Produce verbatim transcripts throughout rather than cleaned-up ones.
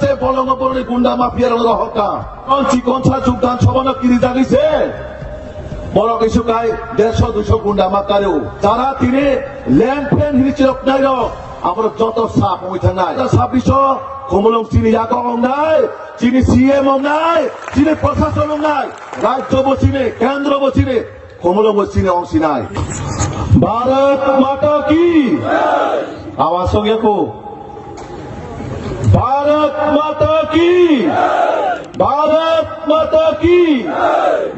Se bolongo boroni gunda mafia rok rohorka. Kon chikon sa jugdan sobano kiri jagwi se. Borok isu kai derso duiso gunda ma kariu. Jara tini leng phen hini chirok nai rok. Aborok joto sap oi thangnai. Sabbiso Khumulwng chini yago ongnai, chini C M ongnai, chini prashason ongnai. Rajyo bo chini, kendro bo chini. Khumulwng bo chini ong sinai. Bharat Mata ki. Awas ong yako. Bharat Mata ki. Bharat Mata ki.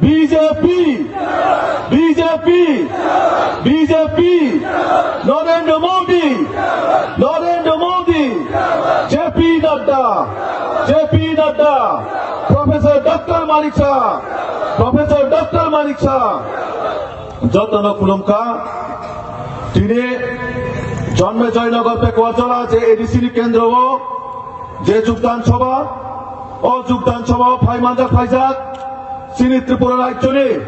B J P. B J P. B J P. Narendra Modi. Narendra Modi. J P Nadda. J P Nadda. Professor Doctor Manik Saha. Professor Doctor Manik Saha. Jotono khulumkha. Tini Jonme Joynagar Pekuajola je A D C ni kendro o je jugdan sabha, o jugdan sabha o phai manjak phaijak chini Tripura rajyoni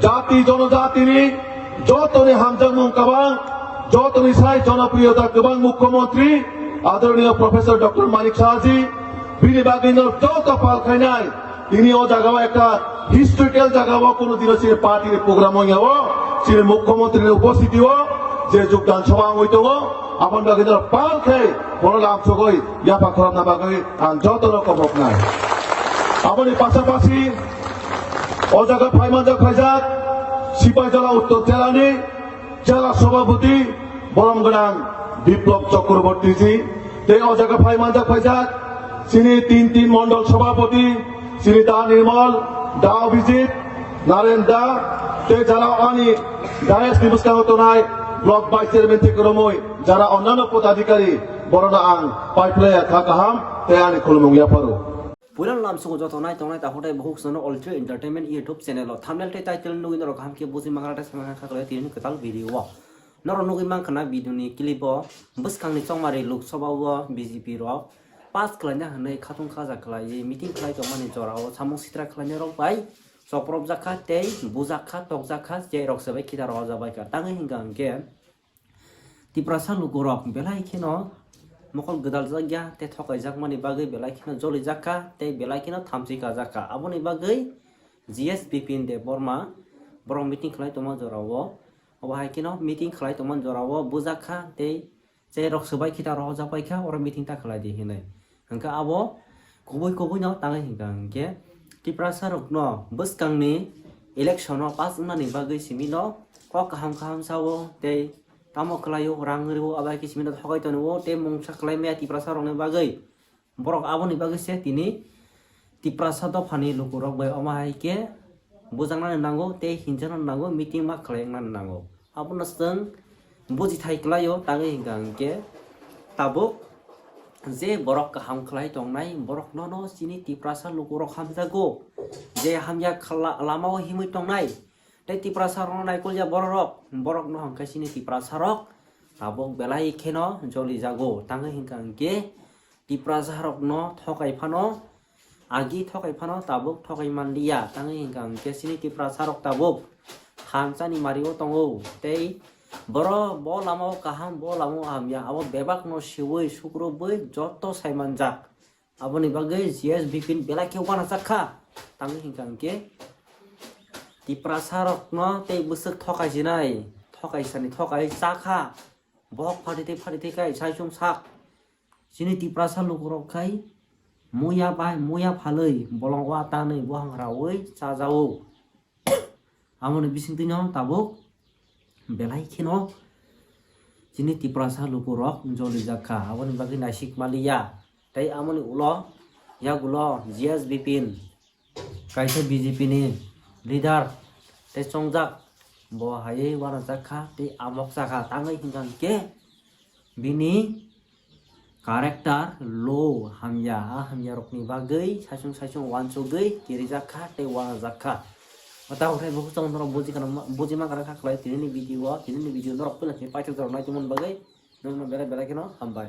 jati jonojatini jotoni hamjakmung kabang, jotoni sai jonopriyota kwbang Mukhyamantri Adoroniyo Professor Doctor Manik Saha ji, bini bagwino joto pal khainai. Tini o jaga o ekta historical jaga o kunu dino chini party ni program wngya o, chini Mukhyamantri ni upasthiti o je jugdan sabha wngwi tongo, aboni bagwi no pal khai bono lamsogwi yapha khorokna bagwi ang joto no koboknai. Aboni pasapasi o jaga phai manjak phaijak Sipaijala Uttor Jela ni Jela Sabhapati borom gwnang Biplab Chakraborty ji, tei o jaga phai manjak phaijak chini tin tin mondol sabhapati, chini Da Nirmal, Da Abhijit, Naren Da, tei jara ani dais ni bwskango tonai block vice chairman theke romwi jara onnano podadhikari, borokno ang paiphlaiya kha kaham tei ani khulumung yapharo. Puila lamsongo joto nai tongnai takhuk tei bukhuk chwngno All Three Entertainment YouTube channel o thumbnail tei title nugwi norok kaham khe buji mangra tei samani kha kwlai tini kwtal video o. Norok nugwi mankha na video ni clip o bwskangni chongmari Lok Sabha o B J P rok pass khlaina hwnwi khatung khaja khlaiwi meeting khlai tongmani jora o samung sitra khlainai rok bai chopropjak kha tei bujak kha tokjak kha je rok se bai khita rohorjak bai kha tangwi hwnkha hwnkhe Tiprasa lukurok belai kheno mokol gwdaljakya tei thokaijakmani bagwi belai kheno jolijakha tei belai kheno thamchi kajakha. Aboni bagwi G S Bipin Debbarma borok meeting khlai tongma jorao, obo hai kheno meeting khlai tongma jorao bujakha tei cherok swbai khita rohorjak paikha, oro meeting ta khlai di hinwi. Hwnkhe abo kubui kubui no tangwi hwnkha hwnkhe Tiprasa rokno bwskangni election o pass wngnani bagwi simi no kok kaham kaham sao tei tamo khlaio, rang rwo, abai khe simi no thogai tongo tei mungsa khlai maya Tiprasa rokni bagwi. Borok aboni bagwi se tini Tiprasa dophani lukurok bai omo hai khe bujaknani nango tei hinjaknani nango, meeting ma khlai wngnani nango. Abono chwng bujithai kwlaio, tangwi hwnkha hwnkhe tabuk je borok kaham khlai tongnai, borok nono chini Tiprasa lukurok hamjago, je hamya khla-, lamao himwi tongnai, tei Tiprasa rokno naikolya bororok, borokno hwnkhe chini Tiprasa rok tabuk belai kheno jolijago, tangwi hwnkha hwnkhe Tiprasa rokno thokai phano, agi thokai phano tabuk thokai manliya, tangwi hwnkha hwnkhe chini Tiprasa rok tabuk hamchani mario tongo, tei boro bo lamao kaham, bo lamao hamya, abo bebakno siwi sukrubwi joto saimanjak. Aboni bagwi G S Bipin belai khe uanajak kha, tangwi hwnkha hwnkhe Tiprasa rokno tei bwswk thokai sinai, thokai sani thokai cha kha, bohok phatwi tei phatwi tei kai sai chwng sak. Chini Tiprasa lukurok khai muya bai muya phalwi bolong wa tanwi buhang raui chajao. Amoni bisingtwino tabuk belai kheno chini Tiprasa lukurok jolijak kha, aboni bagwi naisik maliya. Tei amoni ulo yagulo G S Bipin kaisa B J P ni leader tei chongjak, bo haiwi uanajak kha tei amok cha kha, tangwi hwnkha hwnkhe bini character low, hamya, a hamya rokni bagwi saichung saichung uansugwi kirijak kha tei uanajak kha. Tamo khe bukhuk chwng norok buji kana, buji mankha kha khlai tinini video o, tinini video norok puila khe paithak jorok nai tongmani bagwi norokno belai belai kheno hambai.